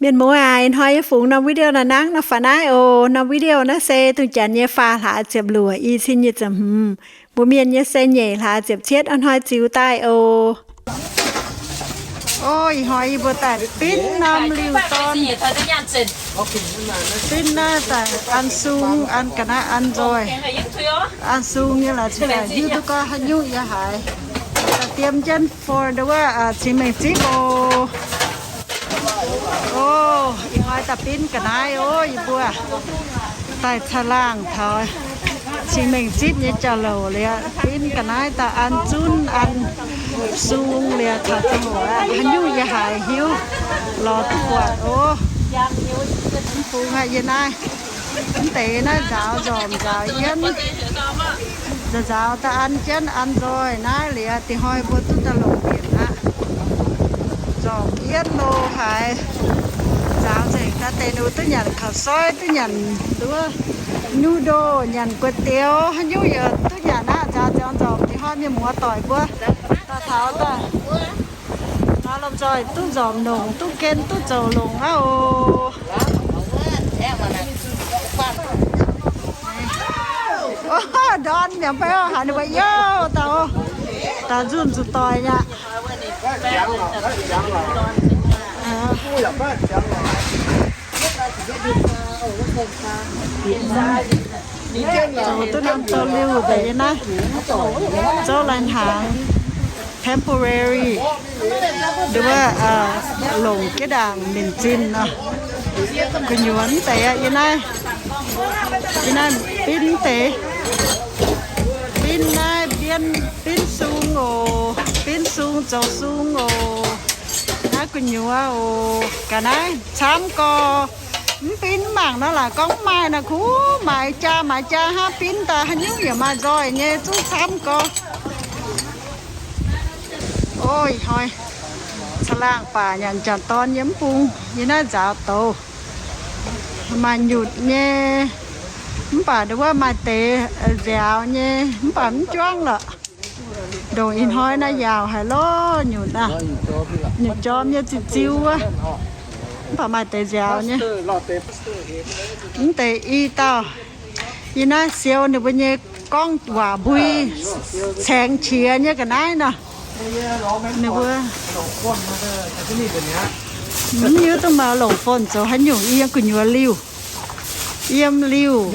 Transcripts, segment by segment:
Mienh muoz aac, ih hnoi yie fungx norm video naaiv nangv nor fai naaiv oc. Norm video naaiv se dongh janx nyei faah hlaax ziepc luoqc, i cin nyic ziepc hmz, mbuo mienh nyei se nyeic hlaax ziepc cietv hnoi ziux daaih oc. Ov, ih hnoi yie mbuo daaih binv norm liuh dorn. Binv naaiv daaih an sung, an ga'naaiv, an nzoih. An sung nyei laaix cingx daaih hiuv duqv gorngv haaix nyungc yie haiz. Daaih diem jienv for nduov cingx mengh zipv oc. Ov, ih hnoi daaih binv ga'naaiv oc. Yie mbuo daaih caangh laangh taux cingx mengh zipv nyei jauv-louc liuz, binv ga'naaiv daaih an zunv an sung liuz taux ziangh hoc aqv, haaix nyungc yie haiz hiuv lorz duqv buatc oc. Mv bung aqv, yie naaiv mv deix naaiv nzaaux nzormc nzaaux yienv, nzaaux daaih an jienv an nzoih naaiv liuz, dingc hnoi mbuo duqv daaih longc mienc aqv. Nzormc yienv lo haiz, nzaaux nzengc daaih deix nduov duqv nyanc kaux soiv, duqv nyanc nduov noodle, nyanc gu'dioux, haaix nyungc yaac duqv nyanc aqv. Nzaaux nziaaux nzormc dingc hnoi mienh muoz doic mbuo daaih taux daaih, nzaaux lomh nzoih duqv nzormc longc, duqv gen, duqv zoux longc aqv oc. Ndorn mi'aqv, mv baac haiz ninh mbuo youh dauh, dauh nzunh zuqc doic aqv. Zoux duqv norm zouv-liuh deix yie naaiv, zouv lai-hnaangx, temporary, nduov, longc jiex ndaangc minc zinh nor. Gu'nyuoz mv deix aqv, yie naaiv, yie naaiv binv mv deix, binv naaiv, binv, binv sung oc, binv sung zoux sung oc. Naaiv gu'nyuoz oc, ga'naaiv naaiv camv gorx. Mv binv mv mangc nor, laaix gorngv mv maaih nor, kuv maaiz jaa maaiz jaa hnangv, binv daaih haaix nyungc yaac maaih nzoih nyei, zungv camv gorx. Ov, ih hnoi caangh laangh baac nyanc janx-dorn yiem mv bung, yie naaiv nzaaux douz, maaih nyutc nyei, mv baac nduov maaih deix nziaaux nyei, mv baac mv juangv lorqc. Ndongc ih hnoi naaiv yaauc haic lorqc, nyutc aav, nyutc jorm nyei ziux-ziux wuov, mv baac maaih deix nziaaux nyei. Mv deix i dauh, yie naaiv siou ninh mbuo nyei gorngv waac mbui caengx qiex nyei ga'naaiv nor. Ninh mbuo mv hiuv duqv maaih longc fon zoux haaix nyungc, yiem gu'nyuoz liuh, yiem liuh.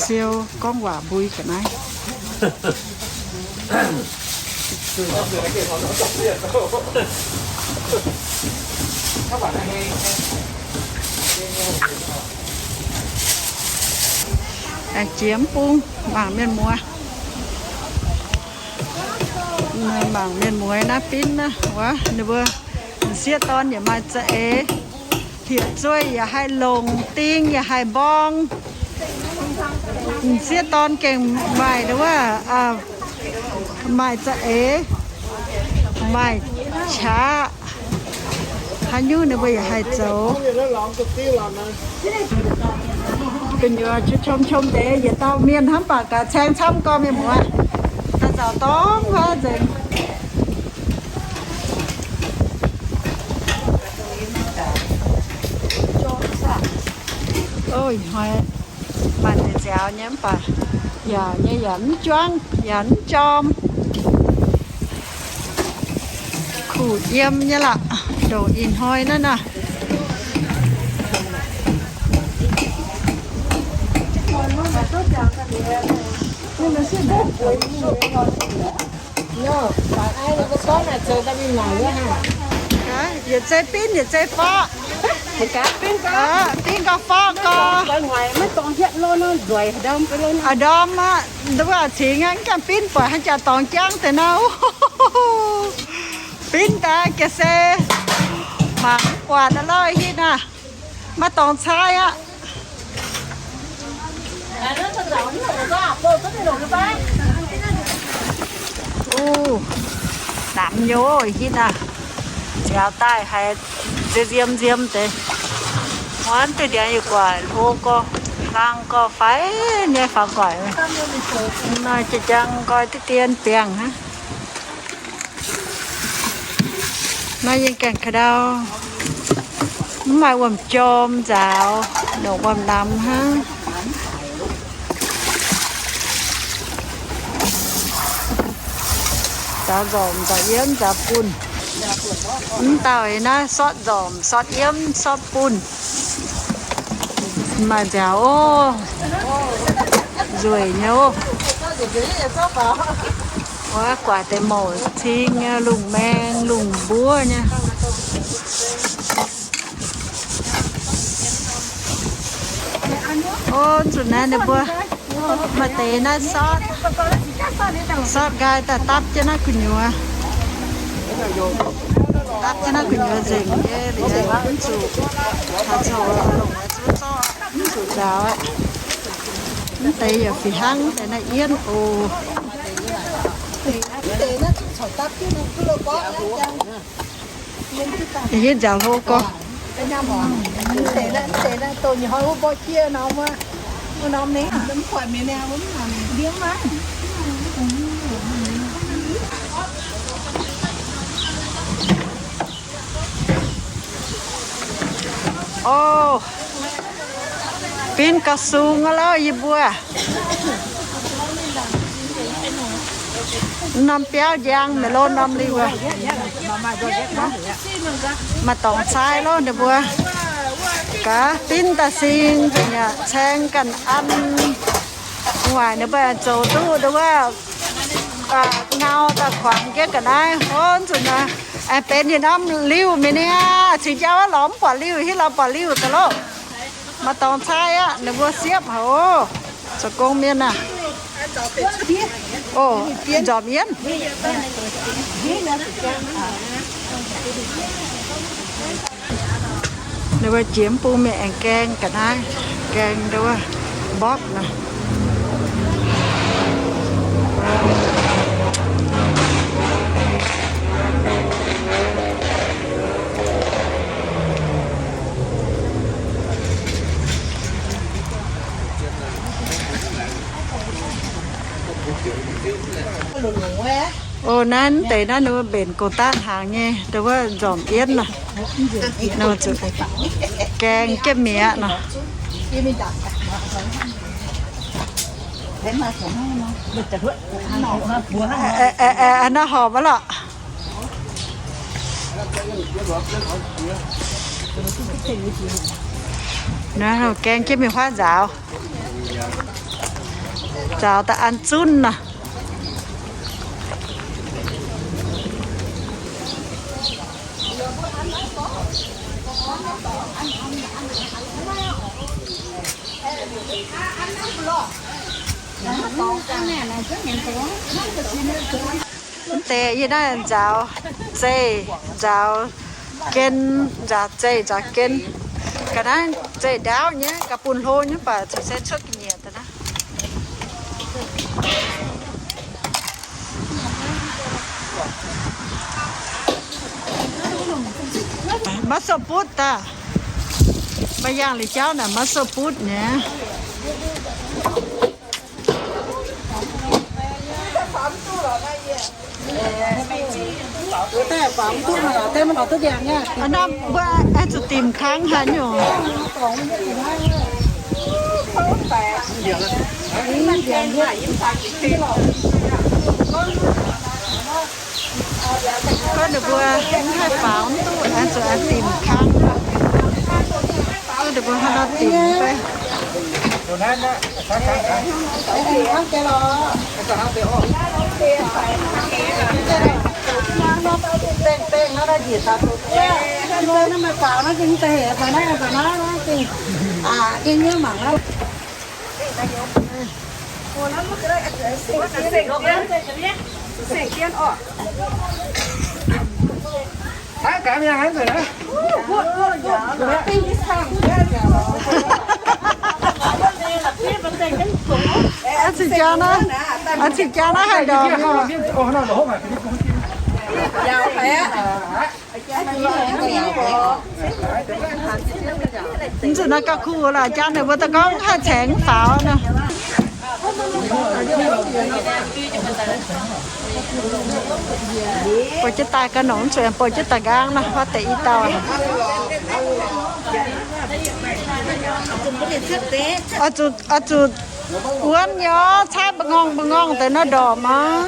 Siou gorngv waac mbui ga'naaiv. Aengx jiex mv bung mangc mienh muoz. Mangc mienh muoz naaiv binv naaiv wuov, ninh mbuo m'sieqv dorn yaac maaih za'eix, hipc zueih yaac haih longc, ding yaac haih mborng. M'sieqv dorn gengh maaih wuov, maaih za'eix, maaih qaqv, haaix nyungc ninh mbuo yaac haih zoux. Gu'nyuoz qom qom deix yietc dauh mienh hnamv baac gaax caeng camv gorx mienh muoz. Daaih zaux dorngx wuov nzengc. Ov, ih hnoi maaih deix nziaaux nyei mv baac yaauc nyei yaac mv juangv yaac mv jorm. Kuh yiem nyei lorqc, ndongc ih hnoi naaiv nor. Yietc zei binv yietc zei forv. Binv gau forv gau. A'ndorm aqv, nduov cingx aqv, mv gaengh binv buatc hnangv jaax dorngx jangv deix nor. Binv daaih ga'sie mangc buatc aqv lorqc, hitv naaiv. Maiv dorngx caaiv aqv. Uv, namx nyei oc, hitv naaiv. Nziaaux daaih haiz nziem nziem deix. Muonz duqv ndiangx yietc guaaic hlo gorx, hlang gorx fai nyei faaux guaaic. Naaiv jiex njang nqoi diqv dien biangh hnangv. Nor yiem gaengh ka'ndau, mv maaih wuom-jorm nzaaux, nongc wuom-namx hnangv. Nzaaux nzormc, nzaaux yiemv, nzaaux bunh. Mv dauh naaiv sortv nzormc, sortv yiemv, sortv bunh. Maaih nziaaux oc. Nzueic nyei oc. Wuov guaaic deix mouc cing nyei, lungh maeng lungh mbuov nyei. Ov, nzunc naaiv ninh mbuo maaih deix naaiv sortv, sortv nqaai daaih dapv jienv naaiv gu'nyuoz. Dapv jienv naaiv gu'nyuoz nzengc nyei, liuz mv zuqc taux coux longc zuqc zorqv, mv zuqc nzaaux aqv. Mv deix yaac fih hnangv deix naaiv yienv oc. Hietv nziaaux hlo gorx. Ov, binv gauh sung aqv lauh yie mbuo. Norm biauv njang maiv lorqc, norm liuh aqv. Maaih dorngx cai lorqc ninh mbuo. Gaax binv daaih sing nzengc aqv, caeng ganh an. Gu'nguaaic ninh mbuo aengx zoux duqv nduov wuov, ngau daaih kuangx jienv ga'naaiv hov nzunc aqv. Aengx benx yietc norm liuh mi'aqv niaa. Cingx jauv lorz mv buatc liuh, hitv lorz buatc liuh daaih loh. Maaih dorngx cai aqv, ninh mbuo siepv haic oc. Zoux gong mienh aah. Oc, nzormc yienv. Ninh mbuo jiex mv bung mingh aengx gaeng ga'naaiv, gaeng nduov wuov mborqv naaic. Oc, naaiv deix naaiv ninh mbuo mbenc gox daanh hnaangx nyei, dongh wuov nzormc yienv nor. Ninh zuqc gaeng jienv mi'aqv nor. Naaiv horpc wuov lorqc. Naaiv gaeng jienv mingh huaav nzaaux. Nzaaux daaih an zunv nor. Mv deix yie naaiv nzaaux zeih, nzaaux gen, nzaaux zeih, nzaaux gen. Ga'naaiv zeih ndaauv nyei, ga'bun hlo nyei, mv baac cingx se cuotv ga'nyiec daaih naaiv. Maiv sou butv daaih. Maaih yangh liuz jauv naaic maiv sou butv nyei. Aa, mbuo aengx zuqc dimc kangv haaix nyungc. Gorngv ninh mbuo mv haih faaux mv duqv, aengx zuqc aengx dimc kangv. Gorngv ninh mbuo haaix nor dimc fai. Aa, cingx jaa naaiv, aa, cingx jaa naaiv haih ndorpc. Mv zuqc naaiv gauh kuh lorqc, jaa ninh mbuo daaih gorngv haih caengx faaux nor. Buatc jienv daaih ga'nongx, zuqc buatc jienv daaih nqaang nor, huaav deix i dauh. Oix zuqc, oix zuqc wuonv nyei, caaiv mba'nqorngv mba'nqorngv deix nor ndorpc maah.